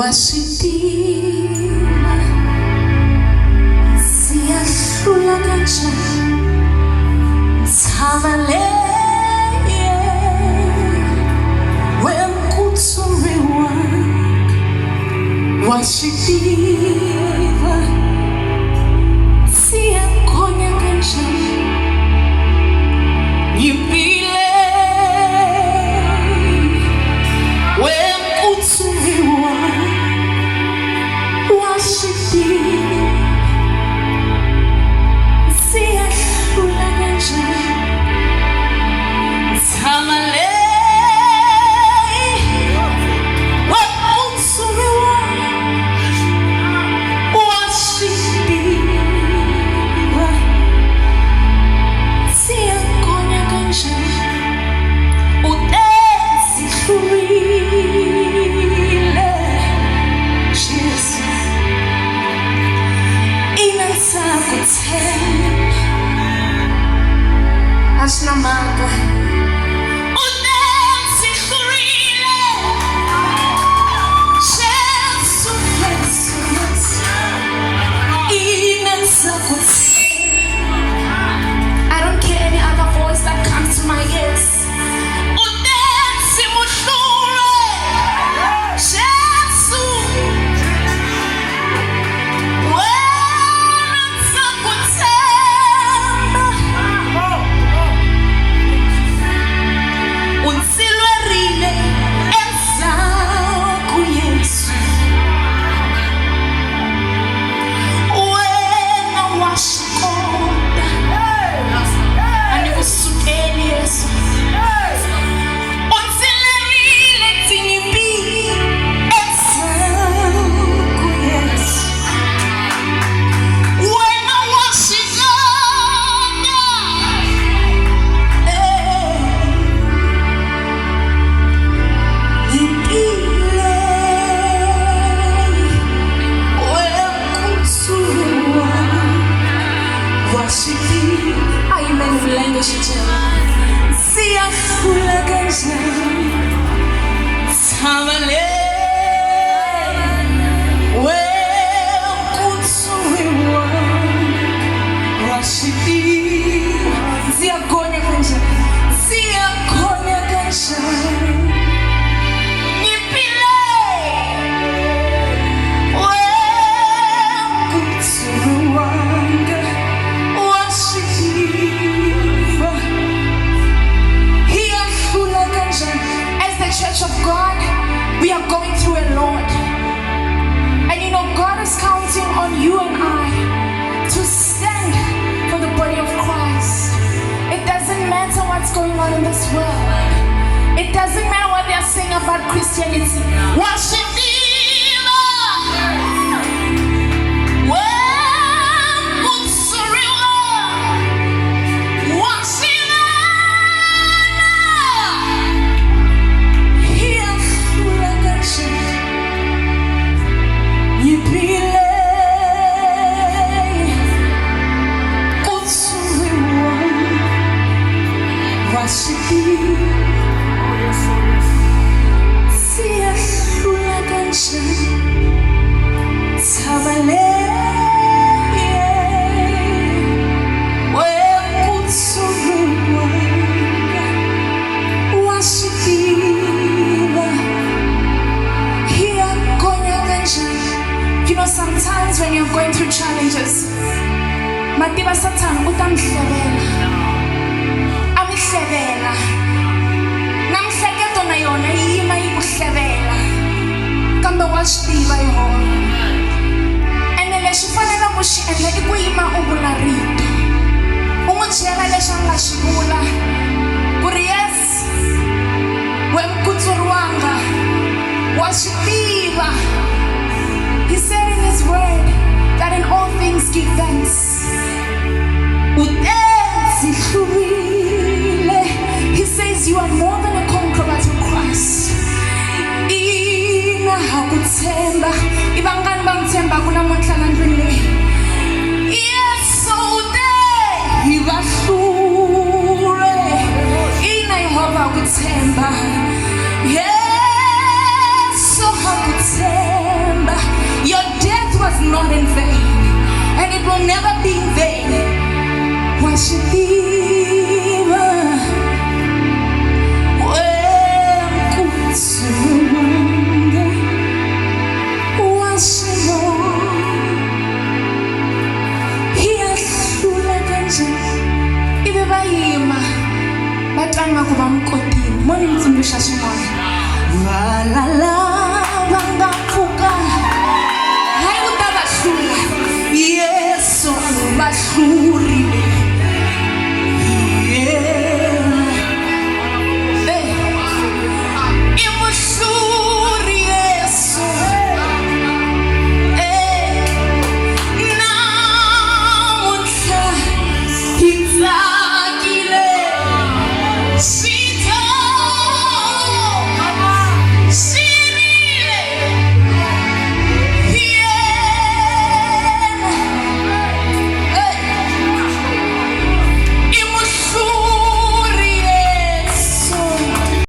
Wa swi tiva ndzi ya hlula kanjhani ntshava leyi we nkutsuri wanga wa swi tiva ndzi ya gonya kanjhani nyimpi leyi we nkutsuriwa wa swi tiva ndzi ya hlula kanjhani tshama leyi we nkutsuriwa wa swi tiva ndzi ya gonya kanjhani u te ndzi hlurile Jesu ina ndza ku tshemba a swi na mhaka u te ndzi hlurile Jesu Yesu Yesu ina ndza ku tshemba I don't care any other voice that comes to my ears. U te ndzi muhlule Jesu wena ndza ku tshemba u ndzi lwerile endzhaku Yesu wena wa swi kota a ni ku sukeli Yesu u ndzi lwerile tinyimpi endzhaku Yesu wena wa swi kota Eh. Nyimpi leyi we nkutsuriwa wa swi tiva a yimeni milenge xichela ndzi ya hlula kanjhani tshama leyi we nkutsuriwa wa swi tiva ndzi ya gonya kanjhani ndzi ya gonya kanjhani nyimpi leyi we nkutsuriwanga wa swi tiva hi ya hlula kanjhani as the church of God we are going through a lot and you know God is counting on you and I to stand for the body of Christ. It doesn't matter what's going on in this world. It doesn't matter what they are saying about Christianity. Wa swi tiva we nkutsuriwa wa swi vona hi ya hlula kanjhani nyimpi leyi kutsuriwa wa swi tiva ndzi ya hlula kanjhani tshava leyi we nkutsuriwa wa swi tiva hi ya gonya kanjhani you know sometimes when you're going through challenges mativa sathana u ta mi hlevela a mi hlevela na mihleketo na yona yi yima yi ku hlevela kambe wa swi tiva Yehovha ene lexi u faneleke ku xi endla i ku yima u vula rito u n'wi byela leswi a nga swi vula ku ri yes we nkutsuriwanga wa swi tiva he said in his word that in all things give thanks u te ndzi hlurile he says you are more than a conqueror through Christ ina ha ku tshemba i vangani va n'wi tshembaka namuntlha la ndlwini leyi yesu u te hi va hlule ina yehovha ha ku tshemba yesu ha ku tshemba. ku va mi kotile mo ni mi tsundzuxa swin'wana valala va nga pfuka hayi u ta va hlula yesu va hlula.